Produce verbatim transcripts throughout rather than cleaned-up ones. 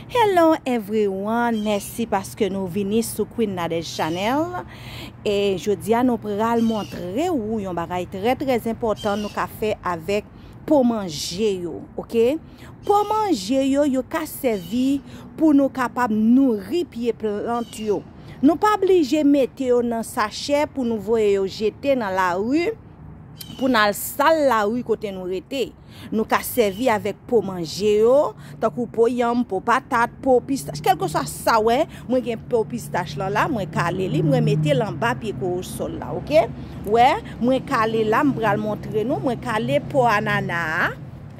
Hello everyone, mèsi paske nou vini sou Queen Nadège Channel. E jodi a nou pral montre ou yon bagay trè trè enpòtan nou ka fè avèk po manje yo, oke? Po manje yo, yo ka sèvi pou nou kapab nouri pye plant yo. Nou pa blije mete yo nan sachè pou nou voye yo jete nan lari, pou n al sal lari kote nou rete. Nou ka sèvi avèk po manje yo, tankou po yanm, po patat, po pistach, kèlkeswa sa w wè, mwen gen po pistach lan la, mwen kale li, mwen mete l anba pye kowosòl la, oke? Wè, mwen kale la, m pral montre nou, mwen kale po anana a,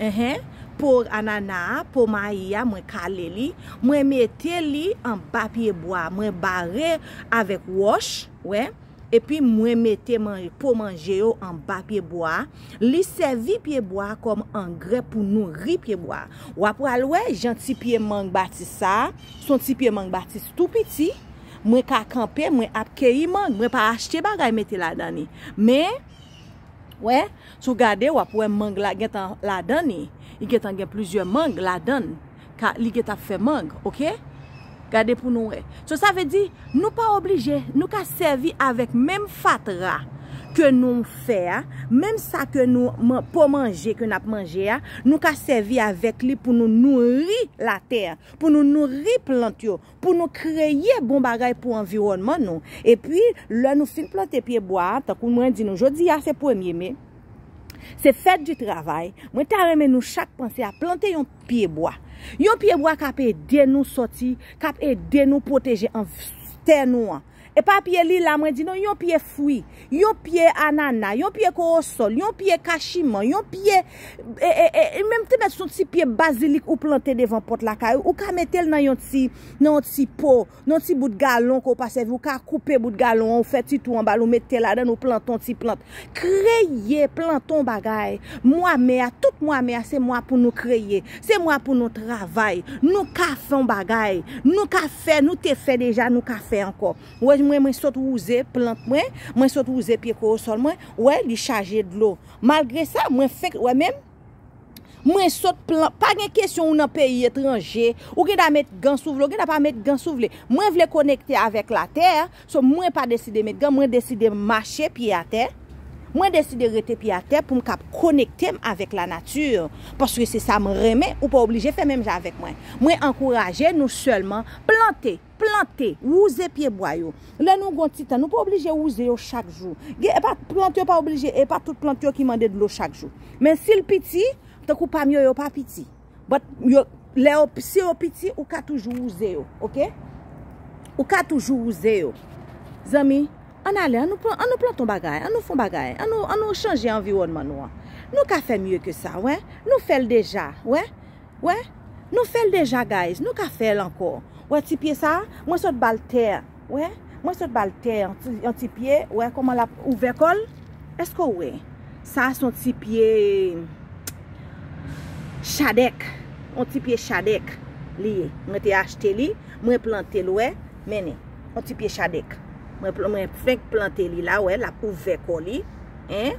enhen, po anana a, po mayi a, mwen kale li, mwen mete li anba pye bwa, mwen bare avèk wòch, wè. Epi mwen mete man-, po manje yo anba pye bwa a. Li sèvi pye bwa a kòm angrè pou nouri pye bwa a. W ap pral wè jan ti pye mang batis sa a, se yon ti pye mang batis tou piti. Mwen ka kanpe, mwen ap keyi mang. Mwen pa achte bagay mete ladan li. Men, wè, si w gade, w ap wè mang la gentan ladan li. Li gentan gen plizyè mang ladan l. Ka, li gentan ap fè mang, oke? Gade pou nou wè. So, sa vle di, nou pa oblije, nou ka sèvi avèk menm fatra ke nou fè a, menm sa ke nou man-, po manje ke n ap manje a, nou ka sèvi avèk li pou nou nouri latè, pou nou nouri plant yo, pou nou kreye bon bagay pou anviwònman nou. Epi, lè nou fin plante pye bwa a, tankou mwen di nou, jodi a se premye me, se fèt di travay, mwen ta renmen nou chak panse a plante yon pye bwa. Yon pye bwa k ap ede nou sòti, k ap ede nou pwoteje an tè nou an. E pa pye lila, mwen di nou, yon pye fwi, yon pye anana, yon pye kowosòl, yon pye kachiman, yon pye, e, e, e, e menm te mèt son ti pye bazilik ou plante devan pòt lakay ou, ou ka mete l nan yon ti, nan yon ti po, nan yon ti bout galon ke w pa sèvi, ou ka koupe bout galon an, ou fè ti twou anba l, ou mete ladan l, ou plante yon ti plant. Kreye, plante yon bagay. Mwa me a, tout mwa me a, se mwa pou nou kreye. Se mwa pou nou travay. Nou ka fè yon bagay. Nou ka fè, nou te fè deja, nou ka fè ankò. Wè, mwen, mwen sot wouze plant mwen, mwen sot wouze pye kowosòl mwen. Wè, li chaje dlo. Malgre sa, mwen fenk, wè menm, mwen sot plan, pa gen kesyon ou nan peyi etranje, ou gen dwa met gan si w vle, ou gen dwa pa met gan si w vle. Mwen vle konekte avèk latè, so mwen pa deside met gan, mwen deside mache pye atè. Mwen deside rete pye atè pou m kab konekte m avèk lanati, paske se sa m renmen, ou pa oblije fè menm jan avèk mwen. Mwen ankouraje nou sèlman plante, plante, wouze pye bwa yo. Lè nou gon ti tan, nou pa oblije wouze yo chak jou. Gen, e pa plant yo pa oblije, e pa tout plant yo ki mande dlo chak jou. Men si l piti, tankou pam yo, yo pa piti. But yo, lè yo, si yo piti, ou ka toujou wouze yo, oke? Ou ka toujou wouze yo. Zanmi, ann ale, ann nou, ann nou plante yon bagay, ann nou fè yon bagay, ann nou, ann nou chanje anviwònman nou an. Nou ka fè mye ke sa, wè. Nou fè l deja, wè. Wè, nou fè l deja, guys. Nou ka fè l ankò. Wè ti pye sa a? Mwen sot ba l tè. Wè, mwen sot ba l tè, yon ti, yon ti pye. Wè kòman l ap ouvè kò l? Èske w wè? Sa a se yon ti pye chadèk. Yon ti pye chadèk li ye. Mwen te achte li, mwen plante l, wè. Men li. Yon ti pye chadèk. Mwen pl-, mwen fenk plante li la, wè, l ap ouvè kò li. En?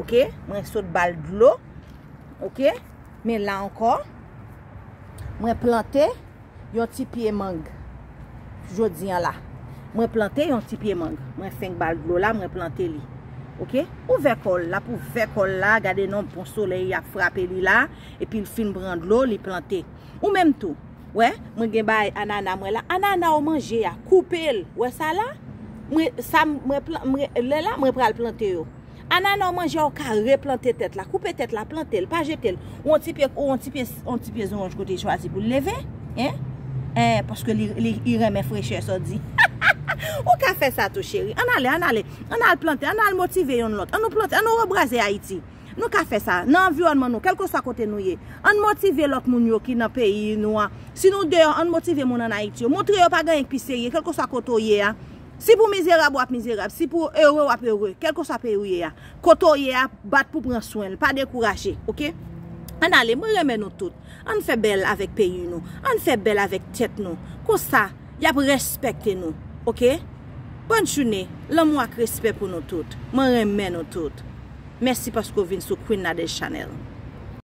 Oke? Mwen sot ba l dlo. Oke? Men la ankò, mwen plante yon ti pye mang. Jodi an la, mwen plante yon ti pye mang. Mwen fenk ba l dlo la, mwen plante li. Oke? Ouvè kò l, l ap ouvè kò l la, gade non bon solèy ap frape li la, epi l fin pran dlo, li plante. Ou menm tou, wè, mwen gen bay anana mwen la. Anana w manje a, koupe l. Wè sa la? Mwen, sa m-, mwen plan-, mwen, lè la, mwen pral plante yo. Anana w manje a, ou ka replante tèt la. Koupe tèt la, plante l, pa jete l. Ou yon ti pye, ou yon ti pye, yon ti pye zonwonj kote l chwazi pou l leve. En? En, paske li, li, li renmen frechè, sa w di. Ou ka fè sa tou, cheri. Ann ale, ann ale. Ann al plante, ann al motive yonn lòt. Ann nou plante, ann nou rebraze Ayiti. Nou ka fè sa nan anviwònman nou, kèlkeswa kote nou ye. Ann motive lòt moun yo ki nan peyi nou an. Si nou deyò, ann motive moun ann Ayiti yo. Montre yo pa gen anyen k pi serye, kèlkeswa kote w ye a. Si pou mizerab, w ap mizerab. Si pou ere, w ap ere. Kèlkeswa peyi w ye a. Kote w ye a, bat pou pran swen l. Pa dekouraje, oke? Ann ale, mwen renmen nou tout. Ann fè bèl avèk peyi nou. Ann fè bèl avèk tèt nou. Konsa, y ap respekte nou, oke? Bòn jounen, lanmou ak respè pou nou tout. Mwen renmen nou tout. Mèsi paske w vin sou Queen Nadège Channel.